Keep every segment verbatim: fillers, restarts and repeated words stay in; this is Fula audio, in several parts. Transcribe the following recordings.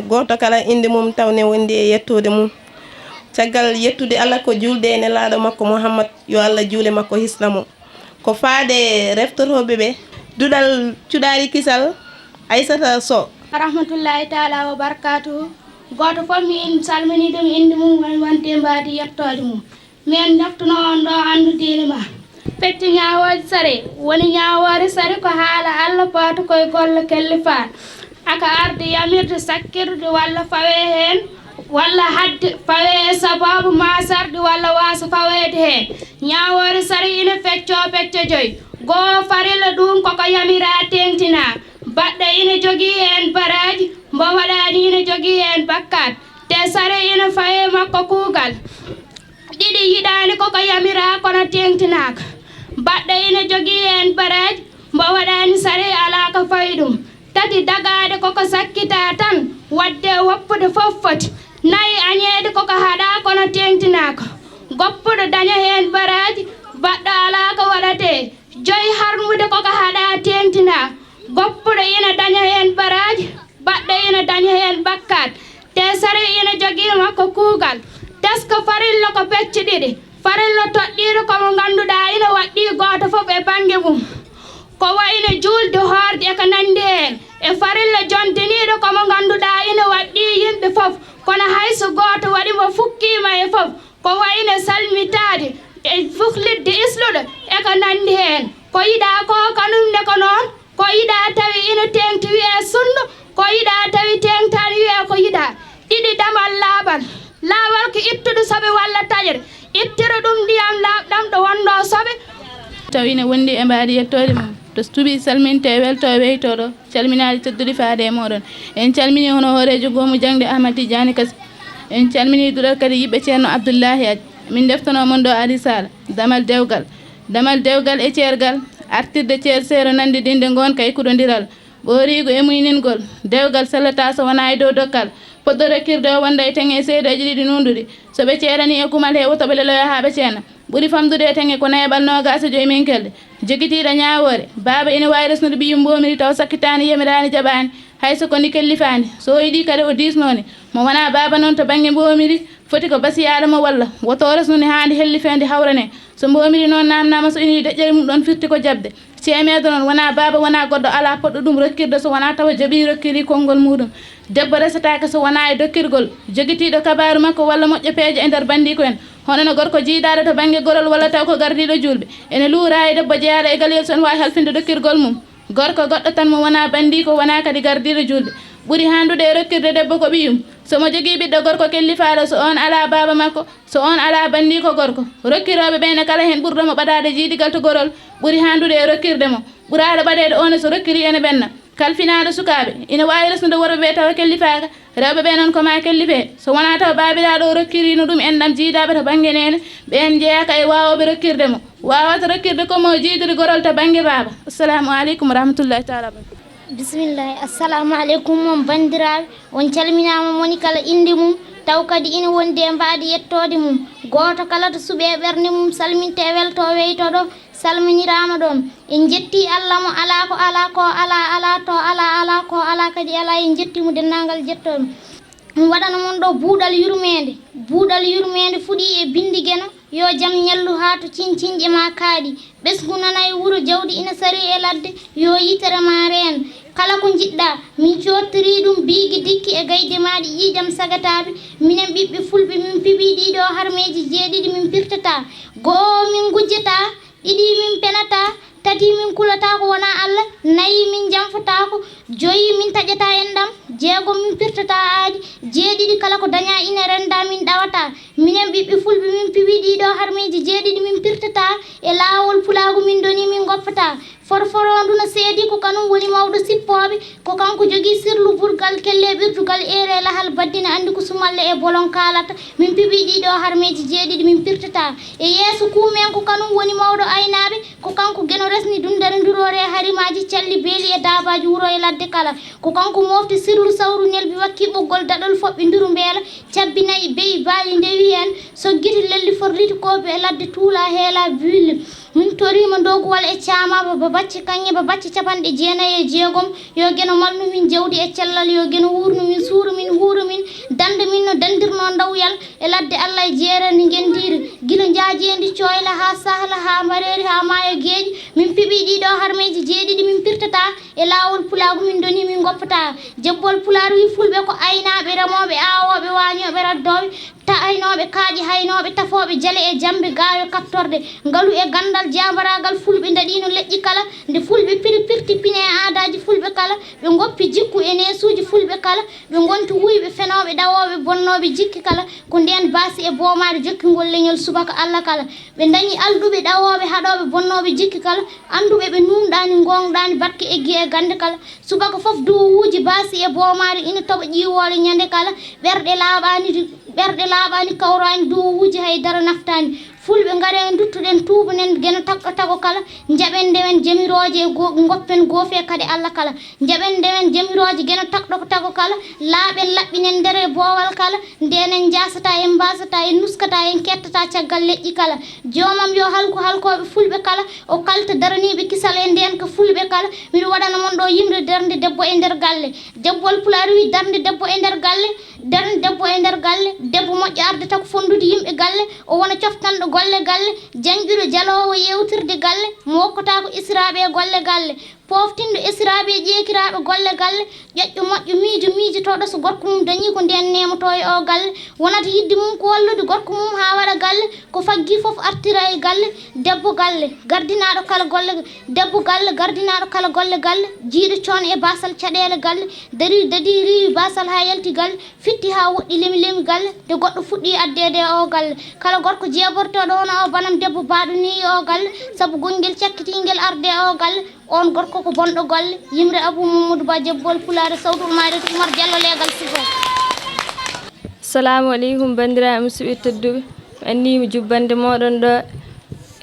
Gooto kala innde mum taw ne wondi e yettoode mum. Caggal yettude Allah ko juulde e nelaaɗo makko Muhammad, yo Allah juule makko hisna mo. Ko faade reftorooɓe ɓe, duɗal cuɗaari kisal, Aissata Sow. Rahmatullahi taala wa barakatuhu. Gooto fof mi in salmini ɗum innde mum won wonde mbaadi yettoode mum. Min naftuno on ɗo anndu diine ma. Pecce ñaawooje sari woni ñaawoore sari ko haala Allah pooto koye golle kellifa. Aka arde yamirde sakkirde walla fawe heen walla hadde fawe e sababu ma sarde walla waasa faweede heen. Ñaawoore sari ina fecco pecce joyi. Goo farilla ɗum koko yamira teeŋtina. Baɗɗo ina jogii heen baraaji, mbo waɗaani ina jogii heen bakkaat. Te sari ina fawe makko kuugal. Ɗiɗi yiɗaani koko yamira kono teeŋtinaaka. Baɗɗo ina jogii heen baraaji, mbo waɗaani sari alaa ko fawi ɗum. Tati dagaade koko sakkitaa tan, waɗde woppude fof foti. Nayi añeede koko haɗaa kono teeŋtinaaka. Goppuɗo daña heen baraaji, baɗɗo alaa ko waɗatee. Joyi harmude koko haɗaa teeŋtinaa. Goppuɗo ina daña heen baraaji, baɗɗo ina daña heen bakkaat. Te sari ina jogii makko kuugal. Tesko farilla ko pecce ɗiɗi. Farilla toɗɗiiɗo ko mo ngannduɗaa ina waɗɗii gooto fof e bannge mum. Ko wayno juulde, hoorde e ko nanndi heen. E farilla jontiniiɗo ko mo ngannduɗaa ina waɗɗii yimɓe fof. Kono hay so gooto waɗi mo fukkiima e fof. Ko wayno salmitaade e fuhlitde isluɗo e ko nanndi heen. Ko yiɗaa ko kanum ne ko noon, ko yiɗaa tawi ina teeŋti wiyee sunna, ko yiɗaa tawi teeŋtaani wiyee ko yiɗaa. Ɗiɗi damal laaɓal. Laawol ko ittude soɓe walla taƴre. Ittira ɗum ndiyam laaɓɗam ɗo wonno soɓe. Taw ina wondi e mbaadi yettoode mum. To suɓii salminte e welto e weytoo ɗo. Calminaali tedduɗi faade e mooɗon. En calminii hono hooreejo goomu jaŋde Ahmad Tidiani Kassi. En calminii duɗal kadi yiɓɓe Ceerno Abdullahi Aj. Min ndeftanoo mon ɗo Ari Sala. Damal dewgal. Damal dewgal e ceergal. Artirde ceer seero nanndi dinde ngoonka e kuɗondiral. Ɓooriigu e muyningol. Dewgal sellataa so wonaa e dow dokkal. Poɗɗo rokkirde o wonda e teŋe e seedeeji ɗiɗi nuunɗuɗi. So ɓe ceeranii e kumal he woto ɓe leloya haa ɓe ceena. Ɓuri famɗude e teŋe ko nayaɓal noogaas e joy minkelɗe. Jogitiiɗo ñaawoore, baaba ina waawi resnude ɓiyum mboomiri taw sakkitaani, yamiraani, jaɓaani, hay so ko ndi kellifaani. So o yiɗii kadi o diisnoo ndi. Mo wonaa baaba noon to bannge mboomiri, foti ko basiyaaɗo mo walla woto o resnu ndi haa ndi hellife ndi hawranee. So mboomiri noon naamnaama so inii deƴƴere mum ɗoon firti ko jaɓde. Ceemeedo noon wonaa baaba, wonaa goɗɗo, alaa poɗɗo ɗum rokkirde so wonaa tawa jaɓii rokkiri konngol muuɗum. Debbo resetaake so wonaa e dokkirgol jogitiiɗo kabaaru makko walla moƴƴo peeje e nder banndiiko en. Hono no gorko jiidaaɗo to bannge gorol walla taw ko gardiiɗo juulɓe. Ene luuraa e debbo jeyaaɗo e galiyel so ene waawi halfinde dokkirgol mum. Gorko goɗɗo tan mo wonaa banndiiko, wonaa kadi gardiiɗo juulɓe. Ɓuri haandude e rokkirde debbo ko ɓiyum. So mo jogii ɓiɗɗo gorko kellifaaɗo, so oon alaa baaba makko, so oon alaa banndiiko gorko, rokkirooɓe ɓeen e kala heen ɓurɗo mo ɓadaade jiidigal to gorol, ɓuri haandude e rokkirde mo. Ɓuraaɗo ɓadeede oon so rokkiri ene ɓenna. Kalfinaaɗo sukaaɓe, ina waawi resnude worɓe ɓe tawa kellifaaka. Rewɓe ɓe noon ko maa kellifee. So wonaa tawa baabiraaɗo o rokkiriino ɗum enɗam jiidaaɓe to bannge neene, ɓeen njeyaaka e waawooɓe rokkirde mo. Waawata rokkirde ko mo jiidiri gorol to bannge baaba. Assalamu aleykum wa rahmatullahi taala wa barakatuh. Bismillahi. Assalamu aleykum mon banndiraaɓe. On calminaama moni kala innde mum, taw kadi ina wondi e mbaadi yettoode mum. Gooto kala to suɓe e ɓernde mum salminte e welto weyto ɗo. Salminiraama ɗoon. En njettii Allah mo alaa ko alaa ko alaa, alaa to alaa, alaa ko alaa kadi alaa. En njettii mo denndaangal jettooɓe. Mi waɗana mon ɗo buuɗal yurmeende. Buuɗal yurmeende fuɗii e binndi Geno, yo jam ñallu haa to cincinƴe maa kaaɗi. Ɓesngu nana e wuro, jawdi ina sari e ladde, yo yitere maa reen. Kala ko njiɗɗaa, min coottirii ɗum biigi dikki e gayde maaɗi ƴiiƴam sagataaɓe. Minen ɓiɓɓe fulɓe, min piɓii ɗii ɗoo harmeeji jeeɗiɗi, min pirtataa. Go'o min ngujjataa, ɗiɗi min penataa, tati min kulataa ko wonaa Allah, nayi min njanfotaako, joyi min taƴataa enɗam, jeegom min pirtataa aadi, jeeɗiɗi kala ko dañaa ina renndaa min ɗawataa. Minen ɓiɓɓe fulɓe min piɓii ɗii ɗoo harmeeji jeeɗiɗi min pirtataa, e laawol pulaagu min ndonii min ngoppataa. Forforoondu no seedi ko kanum woni mawɗo sippooɓe, ko kanko jogii sirlu burgal kelle ɓirdugal eere lahal baddina anndi ko sumalle e bolon kaalata. Min piɓii ɗii ɗoo harmeeji jeeɗiɗi min pirtataa. E yeeso kuumen ko kanum woni mawɗo aynaaɓe, ko kanko Geno resni dundere nduroore e harimaaji calli beeli e daabaaji wuro e ladde kala. Ko kanko mofti sirlu sawru nelbi wakki ɓoggol daɗol foɓɓi nduru mbeela, cabbi nayi beyi baali ndewi heen, soggiti lelli forliti koobi e ladde tuula heela bulle. Min toriima doguwal e caamaaba ba bacci kaŋŋe ba bacci capanɗe jeenayi e jeegom. Yo Geno malnu min jawdi e cellal, yo Geno wuurnu min, suuru min, huuru min, danda min no dandirnoo ndawyal e ladde Allah e jeereendi ngendiiri. Gila njaajeendi cooyla haa sahla haa mbareeri haa maayo geeƴi, min piɓii ɗiɗo harmeeji jeeɗiɗi min pirtataa e laawol pulaagu min ndonii min ngoppataa. Jebbol Pulaar wii fulɓe ko aynaaɓe, remooɓe, aawooɓe, waañooɓe, raddooɓe, ta aynooɓe kaaƴe, haynooɓe, tafooɓe jale e jambe gaawe kaɓtorde, ngalu e ganndal jaambaraagal fulɓe ndaɗiino leƴƴi kala, nde fulɓe piri pirti pine e aadaaji fulɓe kala, ɓe ngoppi jikku e neesuuji fulɓe kala, ɓe ngonti wuyɓe fenooɓe ɗawooɓe bonnooɓe jikki kala, ko ndeen baasi e boomaare jokkingol leñol subaka Alla kala, ɓe ndañi alɗuɓe ɗawooɓe haɗooɓe bonnooɓe jikki kala, annduɓe ɓe nuunɗaani ngoongɗaani barke eggi e gannde kala, subaka fof duwowuuji baasi e boomaare ina toɓa ƴiiwoole ñande kala, ɓerɗe laaɓaani, ɓerɗe laaɓaani kawraani duwowuuji hay dara naftaani. Fulɓe ngaree nduttuɗen tuubunen Geno takɗo tago kala, njaɓen ndewen jamirooje e go-, ngoppen goofe kadi Alla kala, njaɓen ndewen jamirooje Geno takɗo tago kala, laaɓen laɓɓinen ndere boowal kala, ndenen njaasataa en mbaasataa en nuskataa en kettataa caggal leƴƴi kala. Joomam yo halku halkooɓe fulɓe kala, o kalta daraniiɓe kisal e ndeenka fulɓe kala. Miɗo waɗana mon ɗo yimre darnde debbo e nder galle. Jebbol Pulaar wii darnde debbo e nder galle, darnde debbo e nder galle, debbo moƴƴo ardata ko fonndude yimɓe galle, o wona coftanɗo golle galle, jaŋƴuɗo jaloowo yeewtirde galle, mo wokkataa ko esiraaɓe e golle galle, pooftinɗo esiraaɓe e ƴeekiraaɓe golle galle, ƴoƴƴo moƴƴo miijo miijotooɗo so gorko mum dañii ko ndeen neemotoo e oo galle, wonata yiɗde mum ko wallude gorko mum haa waɗa galle, ko faggii fof artira e galle, debbo galle, gardinaaɗo kala golle, debbo galle, gardinaaɗo kala golle galle, jiyɗo coono e baasal caɗeele galle, darii, dadii riiwi baasal haa yalti galle, fitti haa woɗɗi lemi lemi galle, nde goɗɗo fuɗɗii addeede e oo galle. Kala gorko jeebortooɗo hono oo banam debbo baaɗo nii e oo galle, sabu gonngel cakkitiingel arde e oo galle, oon gorko ko bonɗo golle. Yimre Abuu Mamadou Ba, Jebbol Pulaar, Sawtu Umaariyatu Umar Jallo, leegal sifo. Salaamu aleykum, banndiraaɓe musidɓe tedduɓe. Mi anniyii mi jubbande mooɗon ɗo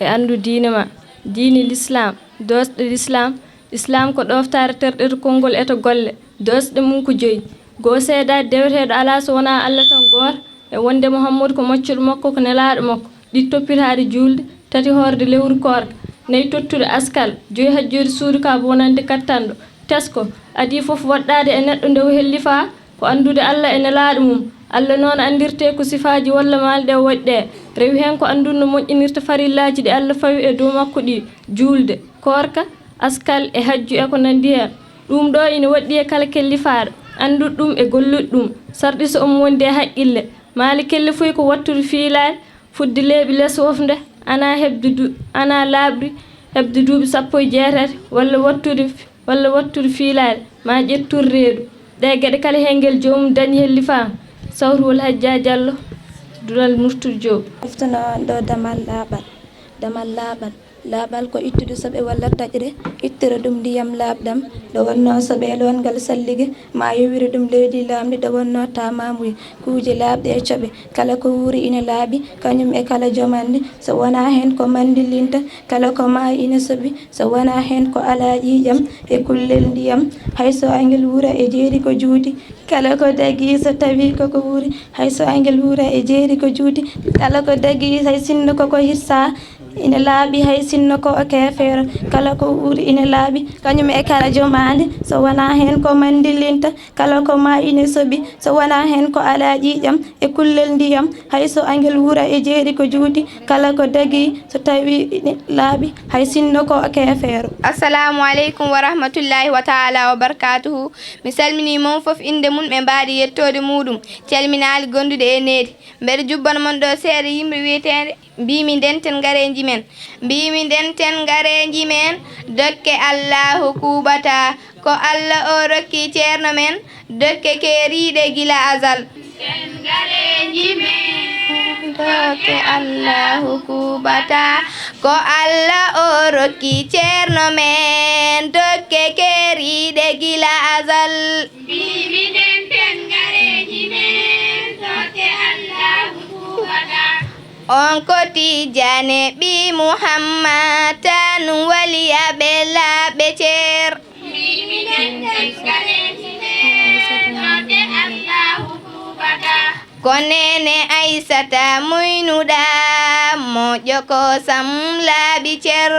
e anndu diine ma, diine Lislaam, doosɗe Lislaam. Lislaam ko ɗooftaare terɗe to konngol e to golle. Doosɗe mum ko joyi. Goo, seedaade deweteeɗo alaa so wonaa Alla tan gooto, e wonde Muhammadu ko maccuɗo makko, ko nelaaɗo makko, ɗiɗi toppitaade juulde, tati hoorde lewru koorka, nayi tottude askal, joyi hajjoyde suudu ka bonande kattanɗo, tesko, adii fof woɗɗaade e neɗɗo nde o hellifaa, ko anndude Alla e nelaaɗo mum. Alla noon anndirtee ko sifaaji walla maalɗe o waɗi ɗe, rewi heen ko anndude no moƴƴinirta farillaaji ɗi Alla fawi e dow makko ɗi, juulde, koorka, askal e hajju e ko nanndi heen. Ɗum ɗo ina woɗɗi e kala kellifaaɗo, anndude ɗum e gollude ɗum, sarɗi so omo wondi e haqqille. Maali kellifuy ko waɗtude fiilaare, fudde leeɓi les wofnde, ana heɓde du-, ana laaɓri, heɓde duuɓi sappo e jeetati, walla waɗtude, walla waɗtude fiilaare, ma ƴettude reedu. Ɗee geɗe kala heen ngel joomum dañi hellifaama. Sawtu wol Hajja Jallo, Dural Murtude Joob. Ɗoftanoo on ɗo damal laaɓal. Damal laaɓal. Laaɓal ko ittude soɓe walla taƴre, ittira ɗum ndiyam laaɓɗam, ɗo wonnoo soɓe e loongal sallige, ma yowira ɗum leydi laamndi, ɗo wonnoo taamaamuya, kuuje laaɓɗe e coɓe. Kala ko wuuri ina laaɓi, kañum e kala jomannde, so wonaa heen ko manndilinta, kala ko maayi ina soɓi, so wonaa heen ko alaa ƴiiƴam e kullel ndiyam, hay so angel wuura e jeeri ko juuti, kala ko dagii so tawii koko wuuri, hay so angel wuura e jeeri ko juuti, kala ko dagii hay sinno koko hirsaa, ina laaɓi hay sinno ko o keefeero, kala ko wuuri ina laaɓi, kañum e kala jomaande, so wonaa heen ko manndilinta, kala ko maayi ina soɓi, so wonaa heen ko alaa ƴiiƴam e kullel ndiyam, hay so angel wuura e jeeri ko juuti, kala ko dagii so tawii ina laaɓi hay sinno ko o keefeero. Assalaamu aleykum wa rahmatullaahi wa taala wa barkaatuhu. Mi salminii mon fof innde mum e mbaadi yettoode muuɗum, calminaali gonduɗe e needi. Mbeɗa jubbana mon ɗo seeɗa yimre wiyeteende, mbiimi ndenten ngaree njimen. Mbiimi ndenten ngaree njimen, dokke Allaahu kuuɓataa. Ko Alla o rokki ceerno men, dokke keeriiɗe gila azal. Ndenten ngaree njimen, dokke Allaahu kuuɓataa. Ko Alla o rokki ceerno men, dokke keeriiɗe gila azal. Mbiimi ndenten ngaree njimen, dokke Allaahu kuuɓataa. On ko Tijaane ɓii Muhammad Tan, waliyaaɓe laaɓɓe ceer. Mbiimi ndenten ngaree njimen, dokke Allaahu kuuɓataa. Ko neene Aysata muynuɗaa, moƴƴo ko sam laaɓi cer.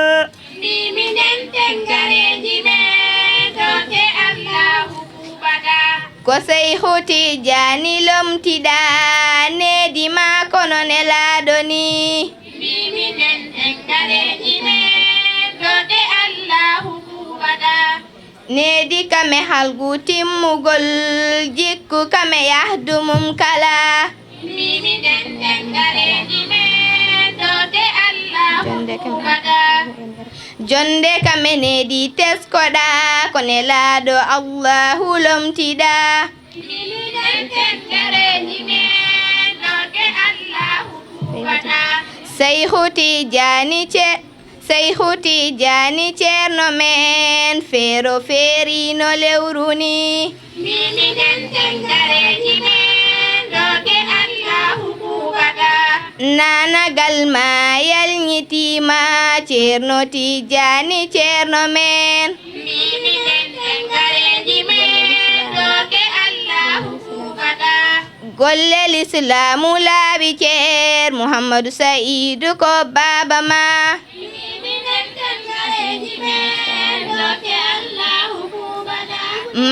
Mbimi nden tengareeji men, ɗo ke Allahu kuubaɗaa. Ko Seyhu Tijjaani lomtiɗaa, needi maa kono nelaaɗo nii. Mbimi nden tengareeji men, ɗo ke Allahu kuubaɗaa. Needi kam e halgu timmugol, jikku kam e yahdu mum kala. Mbimi nden tengareeji men, ɗo ke Allahu kuubaɗaa. Jonde kam e needi teskoɗaa, ko nelaaɗo Allahu lomtiɗaa. Mbimi nden tengareeji men, ɗo ke Allahu kuubaɗaa. Seyhu Tijjaani ce- Seyhu Tijjaani Ceerno men, feero feeriino lewru ni. Mbimi nden tengareeji men, ɗo ke Allahu kuubaɗaa. Naanagal ma yalñitiima, Ceerno Tijjaani Ceerno men. Mbimi nden tengareeji men, ɗo ke Allahu kuubaɗaa. Golle lislaamu laaɓi cer, Muhammadu Sa'iidu ko baaba ma.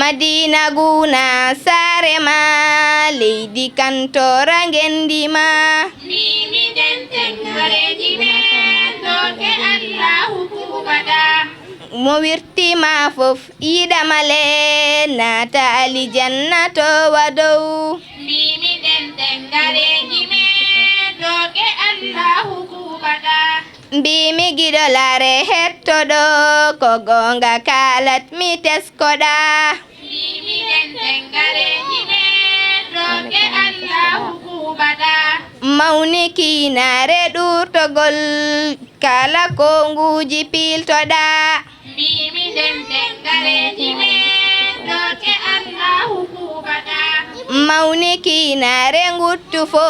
Madiina guuna saare ma, leydi kantoora ngenndi ma. Mo wirti ma fof yiɗa ma le, naata alijanna to wa dow. Mbimi nden tengareeji men, ɗo ke Allahu kuubaɗaa. Mbimi giɗo laare hettoɗo, ko goonga kaalat mi teskoɗaa. Mbimi nden tengareeji men, ɗo ke Allahu kuubaɗaa. Mawni kiinaare ɗuurtogol, kala konguuji piiltoɗaa. Mbimi nden tengareeji men, ɗo ke Allahu kuubaɗaa. Mawni kiinaare nguttu fo,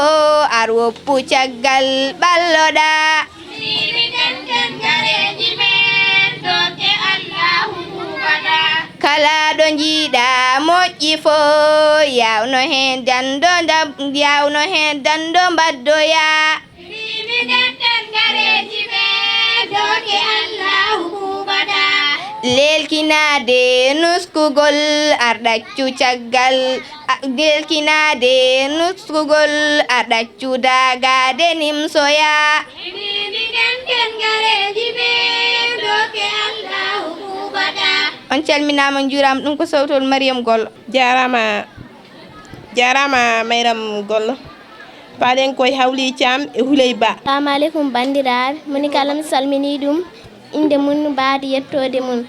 ar woppu caggal ɓalloɗaa. Mbimi nden tengareeji men, ɗo ke Allahu kuubaɗaa. Kala ɗo njiiɗaa moƴƴi fo, yawno heen danndo ndam-, yawno heen danndo mbaddoyaa. Mbimi nden tengareeji men, ɗo ke Allahu kuubaɗaa. Leelkinaade nuskugol, ar ɗaccu caggal, a, leelkinaade nuskugol, ar ɗaccu daagaade nimsoyaa. Mbimi nden tengareeji men, ɗo ke Allahu kuubaɗaa. On calminaama, on njuuraama. Ɗum ko sowtol Mariam Gollo. Jaaraama, jaaraama Mayram Gollo. Paaɗen koye Hawli Caam e Huley Ba. Assalamu aleykum, banndiraaɓe. Moni kala mi salminii ɗum, innde mum, mbaadi yettoode mum.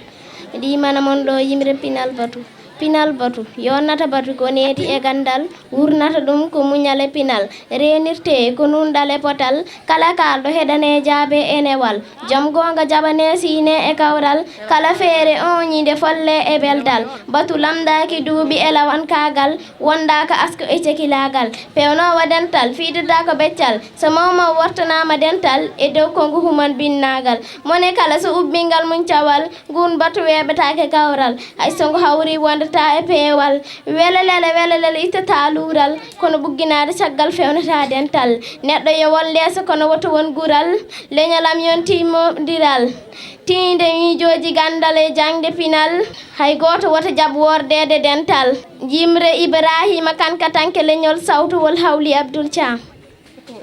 Miɗo yimana mon ɗo yimre pinal batu. Pinal batu, yonnata batu ko needi e ganndal, wurnata ɗum ko muñal e pinal. Reenirtee ko nuunɗal e potal, kala kaalɗo heɗanee jaabe e newal. Jom goonga jaɓanee siinee e kawral, kala feere ooñiinde follee e beldal. Batu lamndaaki duuɓi e lawankaagal, wondaaka asko e cekilaagal. Pewnoowo dental, fiidata ko beccal, so mawmaw wortanaama dental, e dow konngu human binnaagal. Mone kala so ubbingal mum cawal, ngun batu weeɓataake kawral, hay so ngu hawri wondataa e peewal. Welelele, welelele ittataa luural, kono ɓugginaade caggal fewnata dental. Neɗɗo yo won leeso kono woto won gural, leñol am yontii moɗiral. Tiinde miijooji ganndal e jaŋde pinal, hay gooto woto jaɓ wordeede dental. Yimre Ibraahiima Kan, katanke leñol sawtowol Hawli Abdul Caam.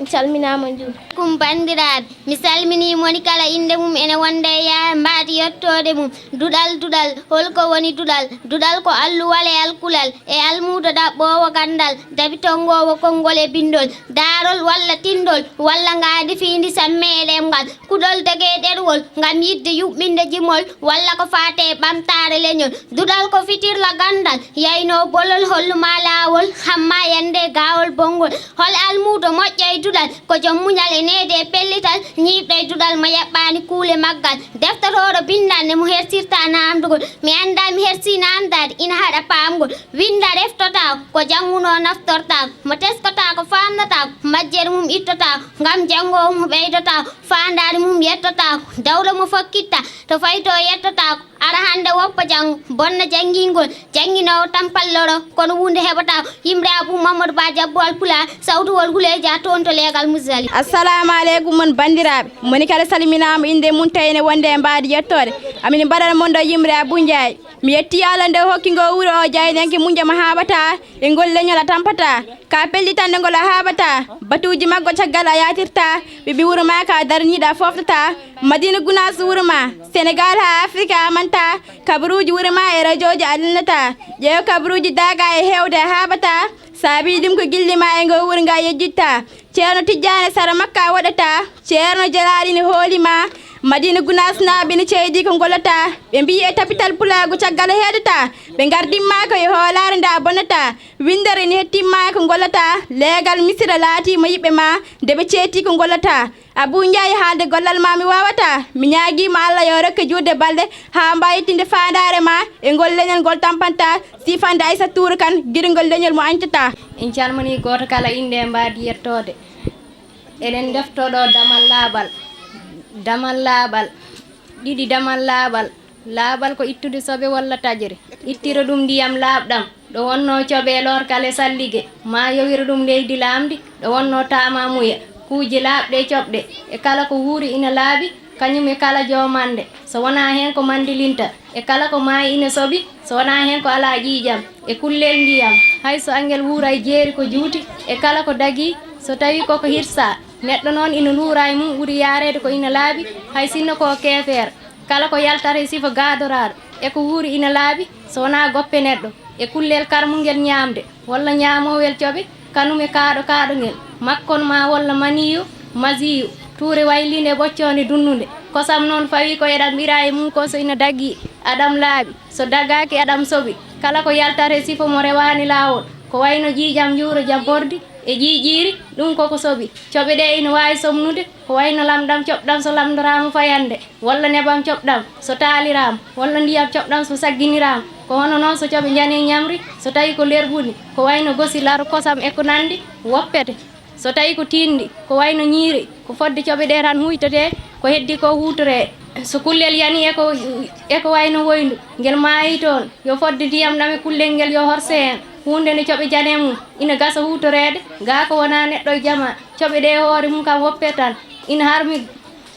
Mi salminaama, on njuur. Kum banndiraaɓe, mi salminii moni kala innde mum ene wonda e yaha mbaadi yettoode mum. Duɗal, duɗal, holko woni duɗal? Duɗal ko alluwal e alkulal, e almuudo ɗaɓɓoowo ganndal, dabi tonngoowo konngol e binndol, daarol walla tinndol, walla ngaandi fiyndi samme e ɗemngal. Kuɗol dege ɗerwol ngam yiɗde yuɓɓinde jimol, walla ko faati e ɓamtaare leñol. Duɗal ko fitirla ganndal, yayno bolol, hollu ma laawol, hamma yande gaawol bonngol. Hol almuudo moƴƴo e duɗal? Ko jom muñal e needi e pellital, ñiiɓɗo e duɗal mo yaɓɓaani kuule maggal. Deftotooɗo binndannde mo hersirta naamndugol. Mi anndaa mi hersii naamndaade, ina haɗa paamgol. Winnda reftotaako, ko janngunoo naftortaako. Mo teskotaako faamnotaako, majjere mum ittotaako. Ngam janngo mo ɓeydotaako, faandaare mum yettotaako. Dawlo mo fokkitta, to faytoo yettotaako. Ara hannde woppa janngo, bonna janngingol, jannginoowo tan palloro, kono huunde heɓataa. Yimre Abou Mamadou Ba Jabbowal Pulaar, sawtuwol huleeji a toon to leegal Musdalifa. Assalamu aleykum mon banndiraaɓe. Moni kala salminaama innde mum tawi ene wonde e mbaadi yettoode. Amin mbaɗana mon ɗo yimre Abou Ndiaye. Mi yetti Allah nde o hokki ngo wuro o jaaynanke mum jama haaɓataa e ngol leñol a tampataa. Ka pellitanɗo ngol a haaɓataa. Batuuji maggo caggal a yaatirtaa. Ɓiɓɓe wuro maa ka daraniiɗo a fooftataa. Madina Gunaas wuro maa. Senegaal haa Afirka a mantaa. Kabaruuji wuro maa e rajooji a lelnataa. Ƴeew kabaruuji daagaa e heewde a haaɓataa. Saabii ɗum ko gilli maa e ngo wuro nga yejjittaa. Ceerno Tijjaani sara makka a woɗataa. Ceerno Jalaali ne hooli maa. Madina Gunaas naaɓe ne ceydii ko ngolataa. Ɓe mbiyi e tapital pulaagu caggal heedataa. Ɓe ngardin maa ko e hoolaare nda a bonnataa. Winndere ne hettin maa ko ngolataa. Leegal Misira laatii mo yiɓɓe maa. Nde ɓe ceetii ko ngolataa. Abuu Njaay haalde gollal maa mi waawataa. Mi ñaagii ma Allah yo rokke juutde balɗe. Haa mbaawitinde faandaare maa. E ngol leñol ngol tampantaa. Sifande Aysata Tuur Kan. Giɗo ngol leñol mo añcataa. En calminii gooto kala innde e mbaadi yettoode. Eɗen ndeftoɗo damal laaɓal. Damal laaɓal. Ɗiɗi damal laaɓal. Laaɓal ko ittude soɓe walla taƴre. Ittira ɗum ndiyam laaɓɗam. Ɗo wonnoo coɓe e loorkal e sallige. Maa yowira ɗum leydi laamndi. Ɗo wonnoo taamaamuya. Kuuje laaɓɗe e coɓɗe. E kala ko wuuri ina laaɓi. Kañum e kala joomande. So wonaa heen ko mandilinta. E kala ko maayi ina soɓi, so wonaa heen ko alaa ƴiiƴam, e kullel ndiyam, hay so angel wuuray jeeri ko juuti, e kala ko dagii, so tawii koko hirsaa, neɗɗo noon ina luura e mum ɓuri yaareede ko ina laaɓi, hay sinno ko keefeer, kala ko yaltata e sifa gaadoraaɗo, e ko wuuri ina laaɓi, so wonaa goppe neɗɗo, e kullel karmungel ñaamde, walla ñaamoowel coɓe, kanum e kaaɗo kaaɗongel, makkon maa walla maniyu, masiyu, tuure wayliinde e ɓoccoonde dunnunde, kosam noon fawii ko eɗam ɓira e mum ko so ina dagii, aɗam laaɓi, so dagaaki aɗam soɓi, kala ko yaltata e sifa mo rewaani laawol, ko wayno ƴiiƴam njuuro jam ɓordi e ƴiiƴiiri, ɗum koko soɓi, coɓe ɗe ina waawi somnude, ko wayno lamɗam coɓɗam so lamndoraama fayannde, walla nebam coɓɗam so taaliraama, walla ndiyam coɓɗam so sagginiraama, ko hono noon so coɓe njani ñamri, so tawii ko lerɓundi, ko wayno gosi laro kosam e ko nanndi, woppete. So tawii ko tiiɗndi, ko wayno ñiiri, ko fodde coɓe ɗe tan huytetee, ko heddii ko huutoree. So kullel yanii e ko, e ko wayno woyndu, ngel maayii toon, yo fodde ndiyam ɗam e kullel ngel yo horse heen, huunde nde coɓe njani e mum, ina gasa huutoreede, gaa ko wonaa neɗɗo e jamaa, coɓe ɗe e hoore mum kam woppee tan, ina harmi,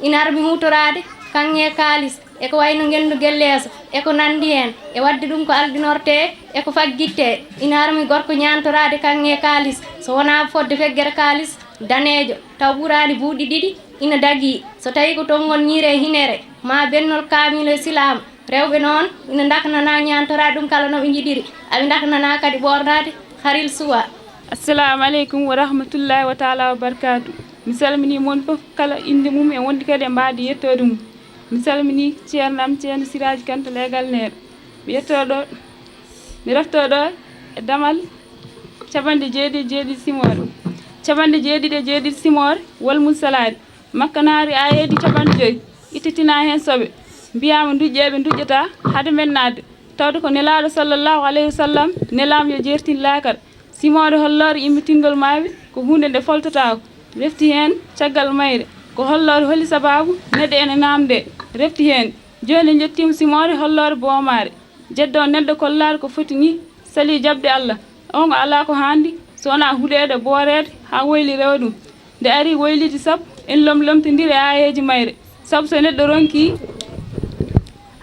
ina harmi huutoraade, kaŋŋe kaalis, e ko wayno ngenndu gelleeso, e ko nanndi heen, e waɗde ɗum ko alɗinortee, e ko faggittee, ina harmi gorko ñaantoraade kaŋŋe kaalis, so wonaa fodde feggere kaalis daneejo, taw ɓuraani buuɗi ɗiɗi, ina dagii, so tawii ko tonngol ñiire e hinere, maa bennol kaamil e silaama, rewɓe noon, ina ndaknanaa ñaantoraade ɗum kala no ɓe njiɗiri, aɓe ndaknanaa kadi ɓoornaade haril suwaa. Assalamu aleykum wa rahmatullahi wa taala wa barkaatu. Mi salminii mon fof kala innde mum e wonde kadi e mbaadi yettoode mum. Mi salminii ceerno am, ceerno Siraaji Kan to leegal Neeɗo. Mi yettoo ɗo, mi reftoo ɗo e damal capanɗe jeeɗiɗi e jeeɗiɗi simoore. Capanɗe jeeɗiɗi e jeeɗiɗi simoore, wal mum salaade. Makkanaari aayeeji capanɗe joy, ittitinaa heen soɓe. Mbiyaama nduƴƴee ɓe nduƴƴataa hade men naatde. Tawde ko Nelaaɗo sallallahu alayhi wa sallam nelaama yo jeertin laakara. Simoore holloore immitingol maaɓe ko huunde nde foltataako. Refti heen caggal mayre, ko holloore holi sabaabu neɗɗo ene naamndee. Refti heen, jooni en njottiima simoore holloore boomaare. Jeddo neɗɗo kollaade ko foti nii, salii jaɓde Allah. Oon alaa ko haandi so wonaa huɗeede, booreede haa woyli rewa ɗum. Nde ari woyliiji sappo, en lomlomtindiri e aayeeji mayre. Sabu so neɗɗo ronkii,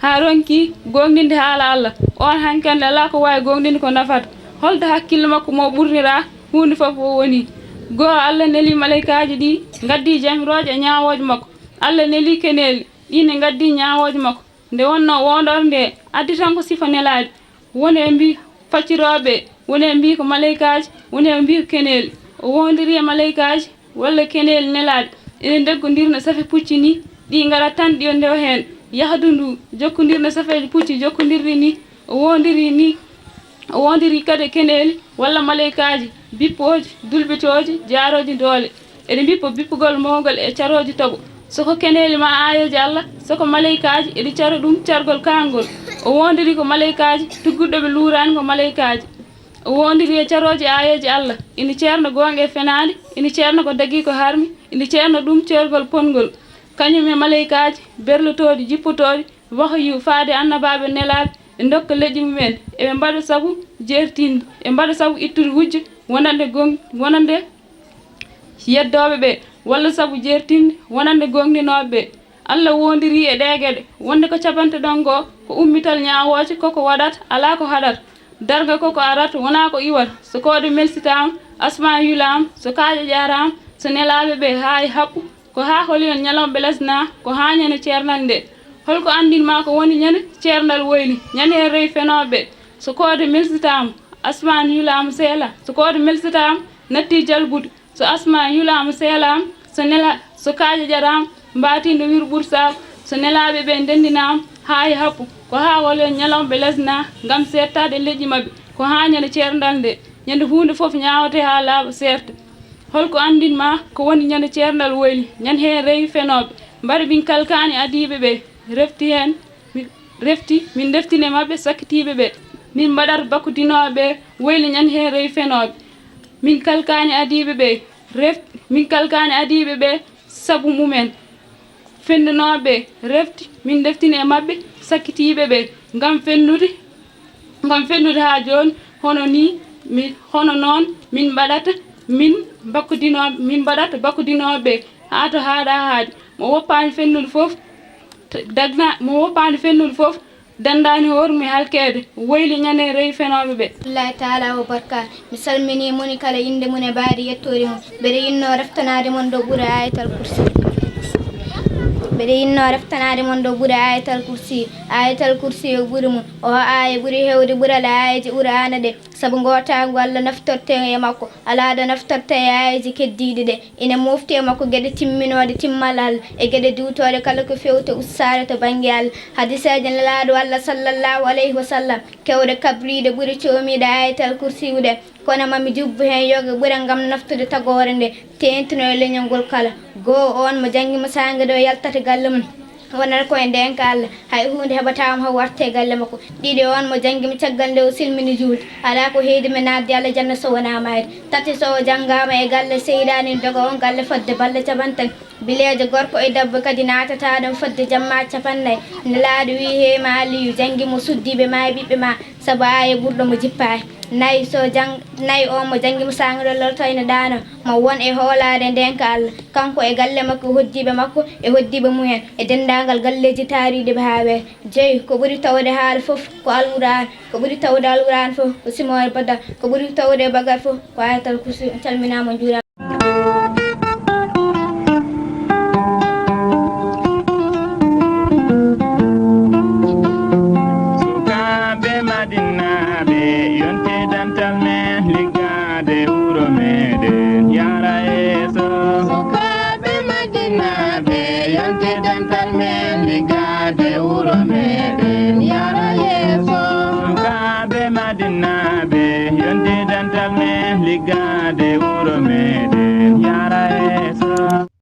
haa ronkii goongɗinde haala Allah, oon hankadi alaa ko waawi goongɗinde ko nafata. Holto hakkille makko mo ɓurniraa huunde fof o woni? Goo, Allah nelii maleykaaji ɗi, ngaddii jamirooje e ñaawooje makko. Allah nelii keneeli, ɗiin ne ngaddii ñaawooje makko. Nde wonnoo woondoore nde, addi tan ko sifa nelaaɗi. Won e mbii faccirooɓe, won e mbii ko maleykaaji, won e mbii ko keneeli. O woondirii e maleykaaji walla keneeli nelaaɗi. Ene ndeggondirno safe pucci nii, ɗi ngarat tan ɗi o ndewa heen. Yahdu ndu jokkondirno e safeeji pucci jokkondirɗi nii, o woondirii nii, o woondirii kadi e keneeli walla maleykaaji, bippooji, dulɓitooji, jaarooji doole. Eɗe mbippa bippugol mawgol e carooji toɓo. So ko keneeli maa aayeeji Allah, so ko maleykaaji, eɗi cara ɗum cargol kaangol. O woondirii ko maleykaaji, tugguɗo ɓe luuraani ko maleykaaji. O woondirii e carooji aayeeji Allah, ina ceerna goonga e fenaande, ina ceerna ko dagii ko harmi, ina ceerna ɗum ceergol pongol. Kañum e maleykaaji berlotooɗi, jippotooɗi, Wahyu faade annabaaɓe nelaaɓe, ɓe ndokka leƴƴi mumen, eɓe mbaɗa sabu jeertinde, ɓe mbaɗa sabu ittude hujja wonande gon-, wonande yeddooɓe ɓe, walla sabu jeertinde wonande gooŋɗinooɓe ɓe. Allah woondirii e ɗee geɗe, wonde ko capanɗe ɗon goo ko ummital ñaawooje, ko ko waɗata, alaa ko haɗata. Darnga ko ko arata, wonaa ko iwata. So koode melsitaama, asmaan yulaama, so kaaƴe ƴaraama, so nelaaɓe ɓe haa e happu, ko haa holi on ñalawma ɓe lesnaa, ko haa ñande ceernal nde. Hol ko anndin maa ko woni ñande ceerndal woyli, ñande heen rewi fenooɓe ɓe? So koode melsitaama, asmaan yulaama seela, so koode melsitaama, natti jalbude, so asmaan yulaama seelaama, so nela-, so kaaƴe ƴaraama, mbaatiindo wiru ɓursaama, so nelaaɓe ɓe ndenndinaama haa e happu, ko haa holi on ñalawma ɓe lesnaa ngam seettaade e leƴƴi maɓɓe, ko haa ñande ceerndal nde, ñande huunde fof ñaawetee haa laaɓa seerta. Hol ko anndin maa ko woni ñande ceerndal woyli, ñande heen rewi fenooɓe? Mbaɗa min kalkaani adiiɓe ɓe, refti heen, mi-, refti, min ndeftine maɓɓe sakkitiiɓe ɓe. Min mbaɗata bakkudinooɓe ɓe woyli, ñande heen rewi fenooɓe. Min kalkaani adiiɓe ɓe, ref-, min kalkaani adiiɓe ɓe sabu mumen. Fenndunooɓe ɓe, refti, min ndeftine maɓɓe sakkitiiɓe ɓe, ngam fennude, ngam fennude haa jooni, hono nii, mi, hono noon min mbaɗata, min bakkudinoo-, min mbaɗata bakkudinooɓe ɓe haa to haaɗa haaɗi. Mo woppaani fennude fof, t-, dagna, mo woppaani fennude fof, danndaani hoore mum e halkeede, woyli ñande rewi fenooɓe ɓe. Allahu taala wa barakaatu. Mi salminii moni kala innde mum e mbaadi yettoori mum. Mbeɗa yinnoo reftanaade mon ɗo ɓuri Aayatal Kursi. Mbeɗa yinnoo reftanaade mon ɗo ɓuri Aayatal Kursi. Aayatal Kursi o ɓuri mum. O aaya ɓuri heewde ɓural e aayeeje Qur'aana ɗe. Sabu ngootaagu Allah naftorte e makko, alaa ɗo naftorte e aayeeje keddiiɗe ɗe. Ina mofti e makko geɗe timminooɗe timmal Allah, e geɗe duutooɗe kala ko fewte ustaare to bannge Allah. Hadiseeje Nelaaɗo Allah sallallahu alayhi wa sallam, keewɗe kabriiɗe ɓuri coomiiɗe Aayatal Kursiyu ɗe. Kono ma mi jubbo heen yoga ɓura ngam naftude tagoore nde, teeŋtuno e leñol ngol kala. Goo, oon mo janngi mo saanga ɗo yaltata galle mum, wonata ko e ndeenka Allah, hay huunde heɓataa mo haa warta e galle makko. Ɗiɗi, oon mo janngi mo caggal nde o silmini juulde, alaa ko heedi mi naatde aljanna so wonaa maayde. Tati, so o janngaama e galle seyɗaani doga oon galle fodde balɗe capantati. Bileejo gorko e debbo kadi naatata ɗoon fodde jamma capannay. Nelaaɗo wii, "Hee ma Aliyu, janngi mo suddiiɓe ma e ɓiɓɓe ma, sabu aaya ɓurɗo mo jippaaki." Nayi, so jang-, nayi, oon mo janngi mo saanga ɗo lortoyno ɗaano, mo won e hoolaare ndeenka Allah, kanko e galle makko, e hoddiiɓe makko, e hoddiiɓe mumen, e denndaangal galleeji taariiɗi ɓe haa weeɓa. Joyi, ko ɓuri tawde haala fof ko Alquraan, ko ɓuri tawde Alquraan fof ko simoore badar, ko ɓuri tawde e bagar fof ko Aayatal Kursi. On calminaama, on njuuraama. Sukaaɓe Madinaaɓe, yonte dental men, liggaade wuro meɗen, yaara yeeso.